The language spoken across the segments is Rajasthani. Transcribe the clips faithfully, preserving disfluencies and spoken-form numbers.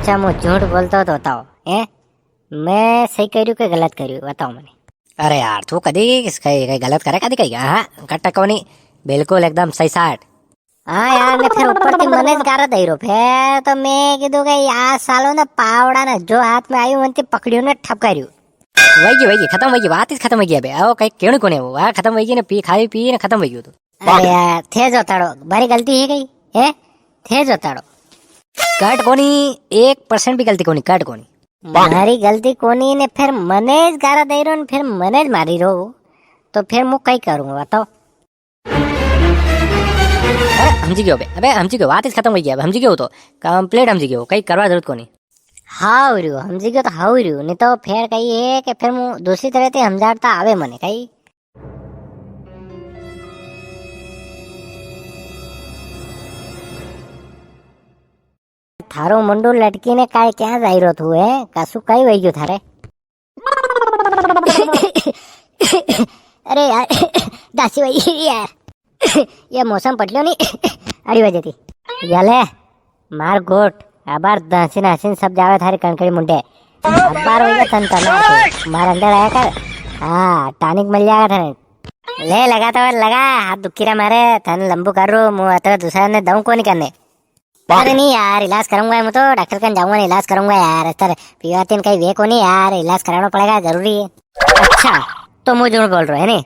अच्छा, मूं झूठ बोलतो तो बताओ, हैं? मैं सही करियो के गलत करियो, बताओ मने। अरे यार, तू कदी कई, कई गलत करे, कदी कई, हाँ, कट कोनी, बिल्कुल एकदम सही साट। हाँ यार, ने फिर ऊपर थी मने ज गारा दई रो, फिर तो मैं कीधु के यार सालो ने पावड़ा ने जो हाथ में आयु, वंती पकड़ियो ने ठपकारियो। वही की, वही की, खत्म वही की, बात ही खत्म वही की अबे। आओ, कई केणु कोने वो, हाँ, खत्म वही की ने पी, खाई पी ने खत्म वही की तू। अरे यार, थे जो ताड़ो, मारी गलती है कई, हैं? थे जो ताड़ो। कट कोनी, एक percent भी गलती कोनी, कट कोनी। मारी गलती कोनी ने फिर मने ज गारा दई रो ने फिर मने ज मारी रो, तो फिर मूं कई करूंगा बताओ? अरे, हमजी गयो बे, अबे, हमजी गयो, बात इस खत्म हो गई, अब हमजी गयो तो, complete हमजी गयो, कई करवा जरूरत कोनी। हाव रियो, हमजी गयो तो हाव रियो, नी तो फिर कई है कि फिर मूं दूसरी तरह ते हमजाड़ता आवे मने, कई। थारो मुंडो लटकी ने काय क्या जाई रो तू है? कसु कई वई गयो थारे? अरे यार, दासी वई यार। ये मौसम पटल्यो नी, अड़ी वजह थी। याले, मार गोट, अबार दासी नासिन सब जावे थारी कणकड़ी मुंडे। अबार वई तन तना, मार अंदर आया कर। हाँ, tonic मिल जाएगा थाने। ले लगा तो लगा, हाथ दुखी रा मारे, थाने लंबू कर रो, मूं अतरे दूसरा ने दऊं कोनी करने। अरे नी यार, इलाज करूंगा, मूं तो डॉक्टर कन जाऊंगा ने इलाज करूंगा यार। अस्तर पीवातीन कई वे कोनी यार, इलाज कराणो पड़ेगा, जरूरी है। अच्छा, तो मूं झूठ बोल रो है नी?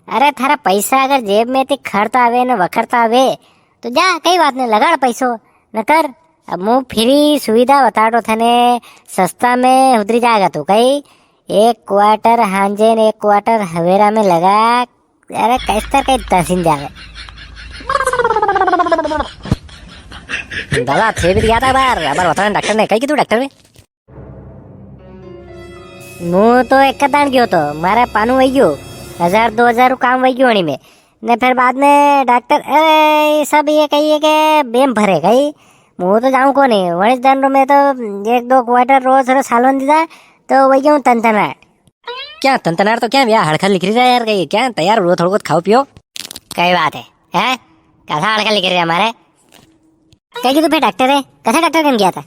अरे थारा पैसा अगर जेब में थी खरता आवे ने वखरता आवे, तो जा, कई बात नी, लगाड़ पैसो, न कर। अब मूं free सुविधा बताड़ो थने, सस्ता में हुदरी जाएगा तू, कई एक quarter हांजे ने एक quarter हवेरा में लगा। अरे, कैस्तर कई तहसीन जावे। दादा, थे भी गया था बार, अबार बताना डॉक्टर ने, कई कीधु डॉक्टर ने? मूं तो एक दाण गयो तो, मारा पानू वई गयो, हजार दो हजार रू काम वई गयो अणी में। ने फिर बाद में डॉक्टर, अरे, सब ये कही है के बेम भरे कई, मूं तो जाऊं कोनी, वणीज दन रो में तो एक दो quarter रोज रो सालवन दीदा, तो वई गयो तनतनाट। क्या तनतनार तो क्या व्या, हड़खा लिख रही यार, कई क्या तैयार हो, थोड़ा बहुत खाओ पियो। कई बात है, हैं? कसा हड़खा लिख रही हमारे? कई कीधु फिर डॉक्टर है, कसा डॉक्टर कन गया था?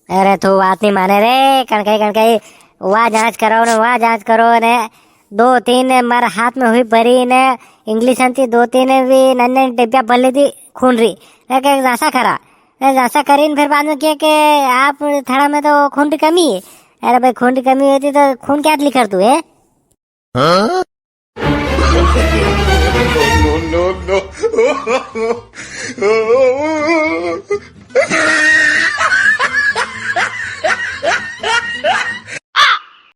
अरे तू बात नी माने रे, कणकई, कणकई, वा जांच करो ने, वा जांच करो ने, दो तीन ने मारे हाथ में हुई भरी ने, इंग्लिश अंती दो तीन ने भी नन्ने डिब्बिया भर ली थी खून री, ने के जांचा करा, ने जांचा करी ने फिर बाद में के, के आप थारा में तो खून की कमी है। अरे भाई, खून की कमी होती तो खून क्या लिखर तू है? हाँ? No, no, no, no।